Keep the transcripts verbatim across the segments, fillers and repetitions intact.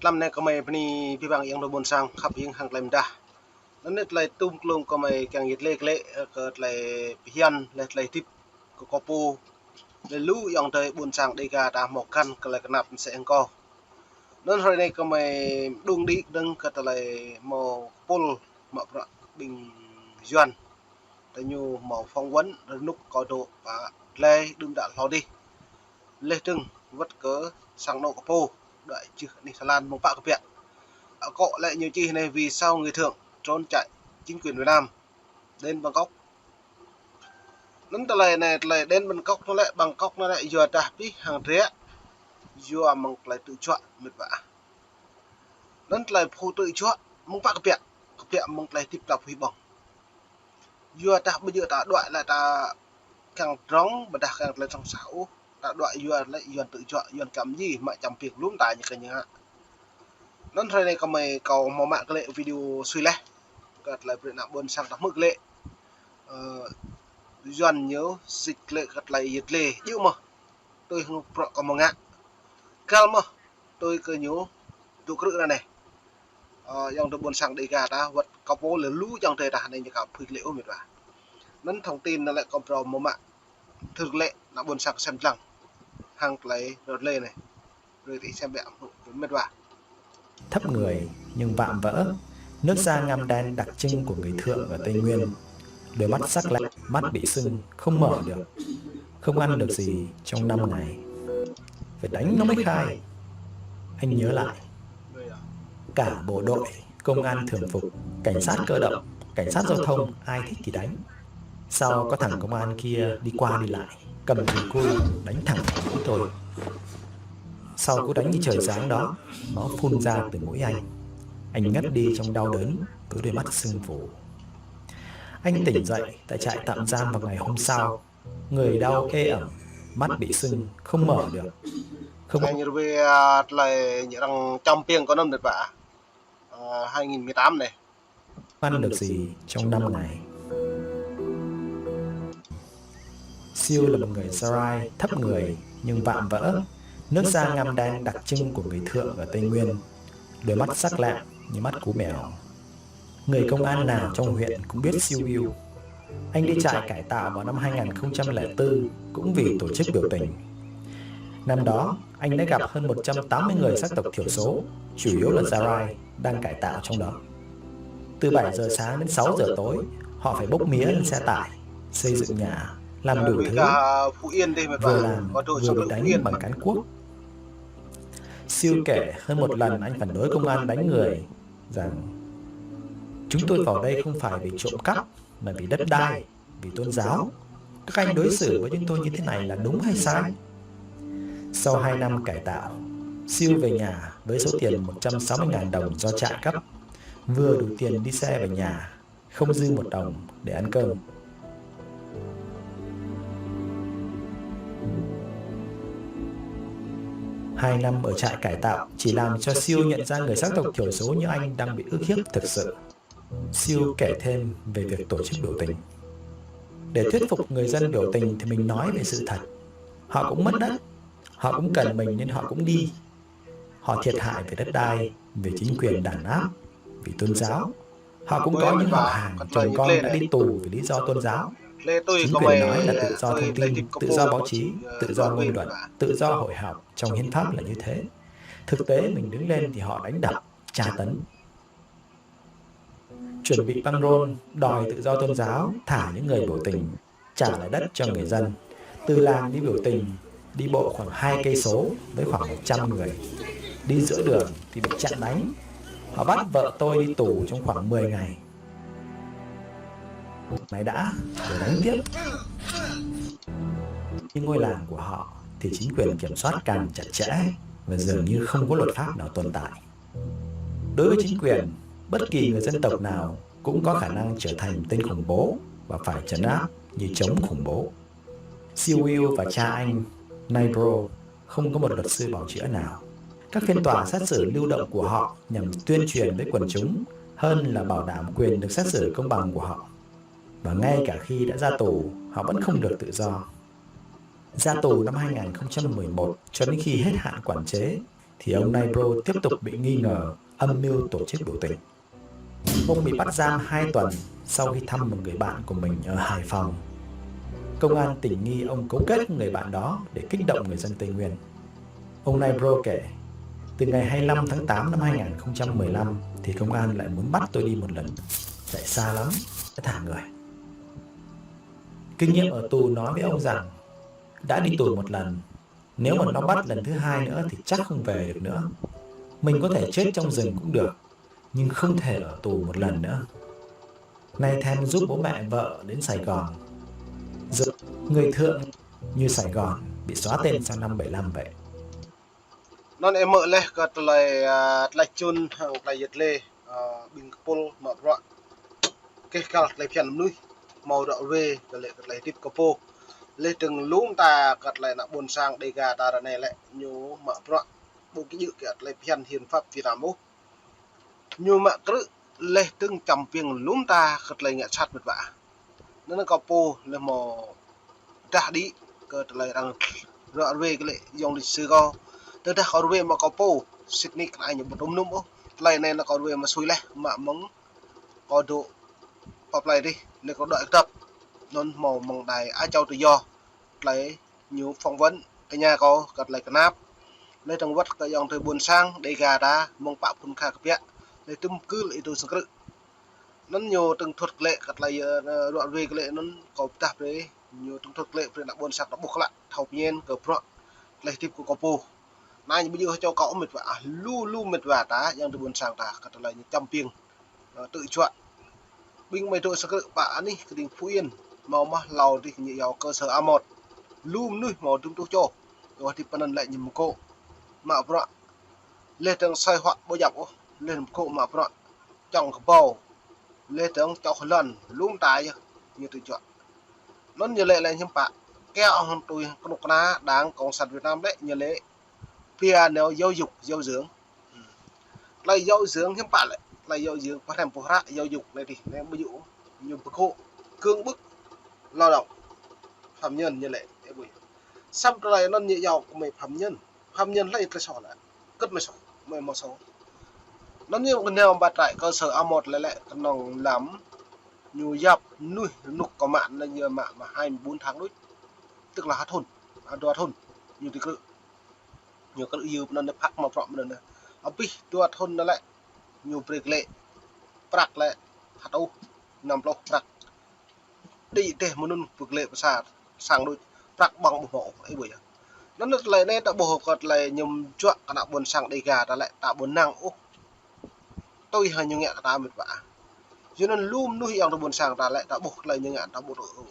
Tlam anai kơmơi bơni abih bang ayŏng adơi ƀôn sang khăp hiêng hăng tơlơi mơdah. Anŭn anai tơlơi tum klung kơmơi kiăng yit lĕ glaĭ kơ tơlơi phiăn lĕ tơlơi hơdip kơ kâo pô. Lĕ lu ayŏng adơi ƀôn sang Dêga ta hmâo găn kơ tơlơi kơnap mơsĕ hăng kâo. Anŭn hrơi anai kơmơi đung đĭ dơ̆ng kơ tơlơi hmâo kơpul mă bruă ƀing Yuan. Tơ ñu hmâo phỏng vấn rơnŭk kâo dŏ pơ glai đưm đă hlâo adih. Leh dơ̆ng wơ̆t kơ sang anŏ kơ pô, đuaĭ jưh anih Thái Lan mơ̆ng pă kơ biă. Akŏ lĕ ñu čih anai vì sao người thượng trốn chạy chính quyền Việt Nam đến Bangkok. Anŭn tơlơi anai, tơlơi đến Bangkok anŭn lĕ, Bangkok anŭn lĕ yua dah abih hăng drơi, yua mơ̆ng tơlơi tơjuă mĕt wa. Anŭn tơlơi phu tơjuă mơ̆ng pă kơ biă, kơ biă mơ̆ng tơlơi hơdip ta pơhiăp ƀơ̆ng. Yua dah ƀu djơ̆ ta đuaĭ lĕ ta kiăng drŏng, ƀôdah kiăng tơlơi sŏng sah ôh, ta đuaĭ yua lĕ Yuan tơjuă, Yuan kăm ji, mă čăm piêng lŏm ta ñu kơ ñu ngă. Anŭn hrơi anai kơmơi kâo hmâo mă glaĭ video sui leh kơ tơlơi brơi ană ƀôn sang ta hmư̆ glaĭ. Ơ, Yuan ñu sĭt glaĭ kơ tơlơi yit lĕ, djơ̆ mơ̆ tui hăng bruă kâo hmâo ngă. Găl mơ̆ tui kơ ñu dŏ krư̆ anai. Ơ, ayŏng adơi ƀôn sang Dêga ta wơ̆t kâo pô lĕ lu ayŏng adơi ta anai ñu ka phui glaĭ ôh mĕt wa. Anŭn thông tin anŭn lĕ kâo phrâo mơ̆ mă thâo glaĭ ană ƀôn sang sem lăng hăng tơlơi rơlê anai. Brơi tơ sem ƀiă mĕt wa. Thấp người nhưng vạm vỡ, nước da ngăm đen đặc trưng của người Thượng ở Tây Nguyên. Đôi mắt sắc lẹm, mắt bị sưng, không mở được, không ăn được gì trong năm ngày. Phải đánh nó mới khai. Anh nhớ lại, cả bộ đội, công an thường phục, cảnh sát cơ động, cảnh sát giao thông, ai thích thì đánh. Sau có thằng công an kia đi qua đi lại, cầm dùi cui đánh thẳng vào mũi tôi. Sau cú đánh như trời giáng đó, máu phun ra từ mũi anh. Anh ngất đi trong đau đớn với đôi mắt sưng phù. Anh tỉnh dậy tại trại tạm giam vào ngày hôm sau. Người đau ê ẩm, mắt bị sưng, không mở được. Không ăn được gì trong năm ngày. Siu là một người Gia Rai thấp người nhưng vạm vỡ. Nước da ngăm đen đặc trưng của người Thượng ở Tây Nguyên. Đôi mắt sắc lẹm như mắt cú mèo. Người công an nào trong huyện cũng biết Siu Wiu. Anh đi trại cải tạo vào năm hai nghìn không trăm lẻ tư cũng vì tổ chức biểu tình. Năm đó, anh đã gặp hơn một trăm tám mươi người sắc tộc thiểu số, chủ yếu là Gia Rai, đang cải tạo trong đó. Từ bảy giờ sáng đến sáu giờ tối, họ phải bốc mía lên xe tải, xây dựng nhà, làm đủ thứ, vừa làm vừa bị đánh bằng cán cuốc. Siu kể hơn một lần anh phản đối công an đánh người rằng: "Chúng tôi vào đây không phải vì trộm cắp, mà vì đất đai, vì tôn giáo. Các anh đối xử với chúng tôi như thế này là đúng hay sai?" Sau hai năm cải tạo, Siu về nhà với số tiền một trăm sáu mươi ngàn đồng do trại cấp, vừa đủ tiền đi xe về nhà, không dư một đồng để ăn cơm. Hai năm ở trại cải tạo chỉ làm cho Siu nhận ra người sắc tộc thiểu số như anh đang bị ức hiếp thực sự. Siu kể thêm về việc tổ chức biểu tình. Để thuyết phục người dân biểu tình thì mình nói về sự thật. Họ cũng mất đất, họ cũng cần mình nên họ cũng đi. Họ thiệt hại về đất đai, về chính quyền đàn áp, vì tôn giáo. Họ cũng có những họ hàng, chồng con đã đi tù vì lý do tôn giáo. Chính quyền nói là tự do thông tin, tự do báo chí, tự do ngôn luận, tự do hội họp, trong hiến pháp là như thế. Thực tế mình đứng lên thì họ đánh đập, tra tấn. Chuẩn bị băng rôn đòi tự do tôn giáo, thả những người biểu tình, trả lại đất cho người dân. Từ làng đi biểu tình, đi bộ khoảng hai cây số với khoảng một trăm người. Đi giữa đường thì bị chặn đánh. Họ bắt vợ tôi đi tù trong khoảng mười ngày. Này đã, rồi đánh tiếp. Nhưng ngôi làng của họ thì chính quyền kiểm soát càng chặt chẽ và dường như không có luật pháp nào tồn tại. Đối với chính quyền, bất kỳ người dân tộc nào cũng có khả năng trở thành tên khủng bố và phải trấn áp như chống khủng bố. Siu Wiu và cha anh, Nai Bro, không có một luật sư bảo chữa nào. Các phiên tòa xét xử lưu động của họ nhằm tuyên truyền với quần chúng hơn là bảo đảm quyền được xét xử công bằng của họ. Và ngay cả khi đã ra tù, họ vẫn không được tự do. Ra tù năm hai nghìn không trăm mười một, cho đến khi hết hạn quản chế, thì ông Nai Bro tiếp tục bị nghi ngờ âm mưu tổ chức biểu tình. Ông bị bắt giam hai tuần sau khi thăm một người bạn của mình ở Hải Phòng. Công an tình nghi ông cấu kết với người bạn đó để kích động người dân Tây Nguyên. Ông Nai Bro kể, từ ngày hai mươi lăm tháng tám năm hai nghìn không trăm mười lăm thì công an lại muốn bắt tôi đi một lần. Chạy xa lắm, sẽ thả người. Kinh nghiệm ở tù nói với ông rằng đã đi tù một lần, nếu mà nó bắt lần thứ hai nữa thì chắc không về được nữa. Mình có thể chết trong rừng cũng được, nhưng không thể ở tù một lần nữa. Nay Then giúp bố mẹ vợ đến Sài Gòn. Giờ người Thượng như Sài Gòn bị xóa tên sau năm bảy lăm vậy. Anŭn ih hmư̆ laih kơ tơlơi, a, tơlơi čun hăng tơlơi yet lê, a, ƀing kơpul mă bruă. Kơ kăl tơlơi phiăn mơnuih, hmâo ră ruai, kơ lĕ kơ tơlơi hơdip kơ pô. Laih dơ̆ng lŏm ta kơ tơlơi ană ƀôn sang Dêga ta ră anai lĕ, ñu mă bruă. Ƀu kơ djơ̆ kơ tơlơi phiăn hiến pháp Việt Nam ôh. Ñu mă krư̆ laih dơ̆ng čăm ƀing lŏm ta kơ tơlơi ngă sat mĕt wa. Anŭn kơ pô laih hmâo dah đĭ kơ tơlơi arăng ră ruai kơ lĕ yŏng lịch sử kơ. Tơdah kơ ruai mă kơ pô, sĭt nik kơ anai ñu ƀu tŭm nŭm ôh. Tơlơi anai anŭn kơ ruai mă sui laih, mă mơ̆ng kơ dŏ pap tơlơi dih, laih kơ dŏ kơdŏp. Anŭn hmâo mơ̆ng đài Á Châu Tự Do. Tơlơi ñu phỏng vấn tơña kơ, kơ tơlơi kơnap. Laih dơ̆ng wơ̆t kơ yŏng tơ ƀôn sang Dêga ta, mơ̆ng pă phŭn kha kơbiă. Laih tŭm kưl ih tŭ sơkrư̆. Anŭn ñu tơ̆ng thut kơ lĕ kơ tơlơi, ơ, ră ruai kơ lĕ anŭn kơ pơdah brơi. Ñu tơ̆ng thut kơ lĕ brơi ană ƀôn sang ta ƀuh kơ lă, thâo pơñen kơ bruă tơlơi hơdip kơ kơ pô. Anai ñu ƀu djơ̆ hơčâo kơ ôh mĕt wa, a, lu lu mĕt wa ta, yŏng tơ ƀôn sang ta, kơ tơlơi ñu čăm ƀing, ơ, tơ̆ juă. Ƀing mơi dŏ sơkrư̆ pă anih kơ ding Phú Yên, hmâo mơ̆ hlâo dih ñu iâu cơ sở A một. Lu mơnuih hmâo dŭm tuh čô, yua dih pơnăn lĕ ñu mơkŏ. Mă bruă. Laih dơ̆ng soi huă ƀu djăp ôh, laih mơkŏ mă bruă. Čŏng kơƀâo. Laih dơ̆ng čŏng hơlŏn, lŏm ta yơh, ñu tơ̆ juă. Anŭn ñu lĕ lĕ hiư̆m pă. Kiăo hăng tui kơnuk kơna Đảng Cộng sản Việt Nam lĕ, ñu lĕ pia nao giáo dục, giáo dưỡng. Tơlơi giáo dưỡng hiư̆m pă lĕ, tơlơi giáo dưỡng pơhrăm pơhră giáo dục anai dih, anai ƀu djơ̆, ñu pơkŏ, cưỡng bức lao động, phạm nhân ñu lĕ, ơ ƀuh. Samơ̆ tơlơi anŭn ñu iâu kơ mơi phạm nhân, phạm nhân lĕ tơlơi soh lĕ, kơ̆t mơi soh, mơi hmâo soh. Anŭn ñu kơ nao ƀă trại cơ sở A một lĕ lĕ kơnơ̆ng lăm, ñu yap mơnuih rơnŭk kơ mă anŭn ñu mă, mă hai mươi bốn tháng đôč, tức là ha thŭn, ha dua thŭn, ñu tui krư̆. Ñu krư̆ yua pơnăn anai phak mă prăk pơnăn anai. Abih dua thŭn anai lĕ, ñu brơi kơ lĕ, prăk lĕ, ha tuh, năm pluh prăk. Đĭ dêh mơnŭn brơi kơ lĕ pơsa, sang đôč, prăk ƀơ̆ng ƀu hmâo, ơ ƀuh yơh. Anŭn tơlơi anai ta ƀuh kơ tơlơi ñu juă kơ ană ƀôn sang Dêga ta lĕ, ta ƀu năng ôh. Tui hăng ñu ngă kơ ta mĕt wa. Yua anŭn lu mơnuih yŏng tơ ƀôn sang ta lĕ, ta ƀuh tơlơi ñu ngă ta ƀu tŭ ôh.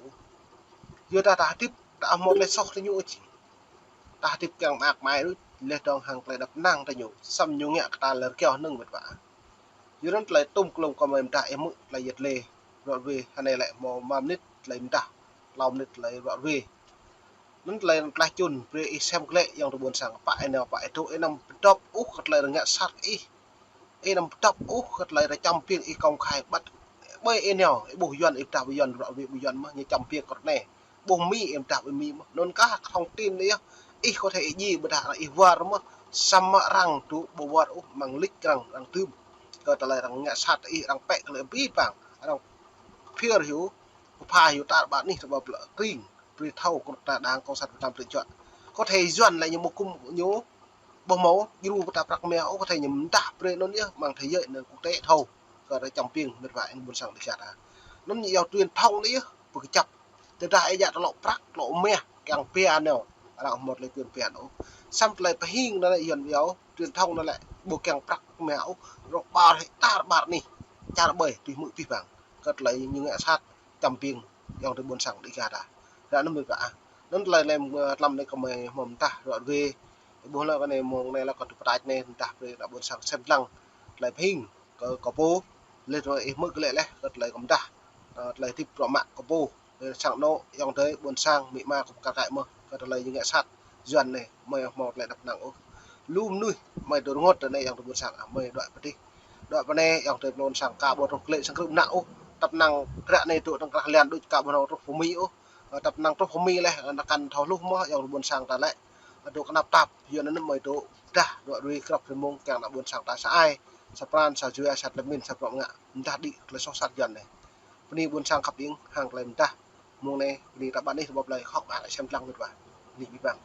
Yua ta, ta hơdip, ta hmâo tơlơi soh tơ ñu ôh či. Ta hơdip kiăng mă ak mai đôč, laih dơ̆ng hăng tơlơi dăp năng tơ ñu, samơ̆ ñu ngă kơ ta lĕ rơkiao hơnơ̆ng mĕt wa. Yua anŭn tơlơi tŭm klŏm kơ mơi mơdah ih hmư̆ tơlơi yet lê, ră ruai, hơnai lĕ hmâo mă mơnit tơlơi mơdah, klâo mơnit tơlơi ră ruai. Anŭn tơlơi anŭn tơlơi čun, brơi ih sem kơ lĕ yŏng tơ ƀôn sang, pă ih nao, pă ih dŏ, ih anăm pơdŏp ôh kơ tơlơi arăng ngă sat ih. Ih anăm pơdŏp ôh kơ tơlơi arăng čăm ƀing ih công khai ƀăt. Ƀơi ih nao, ih ƀuh Yuan, ih pơdah ƀơi Yuan, ră ruai ƀơi Yuan mơ̆, ñu čăm ƀing kơ anai. Ƀuh Mi, ih pơdah ƀơi Mi mơ̆. Anŭn kah thông tin anai yơh. Ih có thể ih djai ƀôdah arăng ih war mơ̆, samơ̆ arăng dŏ ƀu war ôh, mơ̆ng lịch arăng, arăng tŭm. Kơ tơlơi arăng ngă sat ih, arăng pĕ kơ lĕ abih bang. Arăng phiơr hyu, pơpha hyu tar ƀar anih, tar ƀar plă kring. Brơi thâo kơ ta Đảng Cộng sản Việt Nam tơ̆ juă. Có thể Yuan lĕ ñu mơ̆ kŭm ñu, ƀu hmâo, djru ta prăk mia ôh, có thể ñu mơdah brơi anŭn yơh, mơ̆ng thế giới anŭn quốc tế thâo, kơ arăng čăm ƀing mĕt wa ih ƀôn sang Dêga ta. Anŭn ñu iâu truyền thông anai yơh, pơkơjăp. Tơdah ih djă tơlŏ prăk, tơlŏ mia, kiăng pia nao, arăng hmâo tơlơi quyền pia nao. Samơ̆ tơlơi pơhing anŭn lĕ Yuan iâu, truyền thông anŭn lĕ, ƀu kiăng prăk mia ôh, rŏk ƀar hĕ tar ƀar anih, čar ƀơi, tui hmư̆ abih bang. Kơ tơlơi ñu ngă sat, čăm ƀing yŏng tơ ƀôn sang Dêga ta. Ră anŭn mơi pă. Anŭn tơlơi anai, ơ, tlam anai kơ mơi hmâo mơdah ră ruai. Ƀuh lĕ kơ anai mơ̆ng anai lĕ kơ tŭ pơtač anai mơdah brơi ană ƀôn sang sem lăng. Tơlơi pơhing kơ, kơ pô. Laih dơ̆ng ih hmư̆ kơ lĕ laih kơ tơlơi kơ mơdah. Ơ, tơlơi hơdip bruă mă kơ pô. Ơ, sang anŏ yŏng tơ ƀôn sang, amĭ ama kơ pơkă kăi mơ̆. Kơ tơlơi ñu ngă sat. Yuan anai, mơi hmâo tơlơi dăp năng ôh. Lu mơnuih, mơi dŏ rơngot anai yŏng tơ ƀôn sang, mơi dŏ pơ dih. Dŏ pơ anai yŏng tơ ƀôn sang, ka ƀu truh kơ lĕ sang krư̆ mơnă ôh. Tăp năng kră anai dŏ tơ̆ng krah lian đôč ka ƀu truh pơ Mi ôh. Ơ, tăp năng truh pơ Mi laih, ơ, ană kăn thâo hluh mơ̆, yŏng tơ ƀôn sang ta lĕ. Ơ, dŏ kơnap tap, Yuan anŭn mơi dŏ pơdah dŏ rui krăp rơmung kiăng ană ƀuôn sang ta sa ai, sa pran, sa jua, sa tơlơi pơmĭn, sa prŏng ngă, pơdah đĭ tơlơi soh sat Yuan anai. Bơni ƀuôn sang khăp ing, hăng tơlơi pơdah mông anai, bơni ta ƀăn ih rơbâo plơi, khŏk ƀă lĕ sem lăng mĭt wa. Bơni abih bang.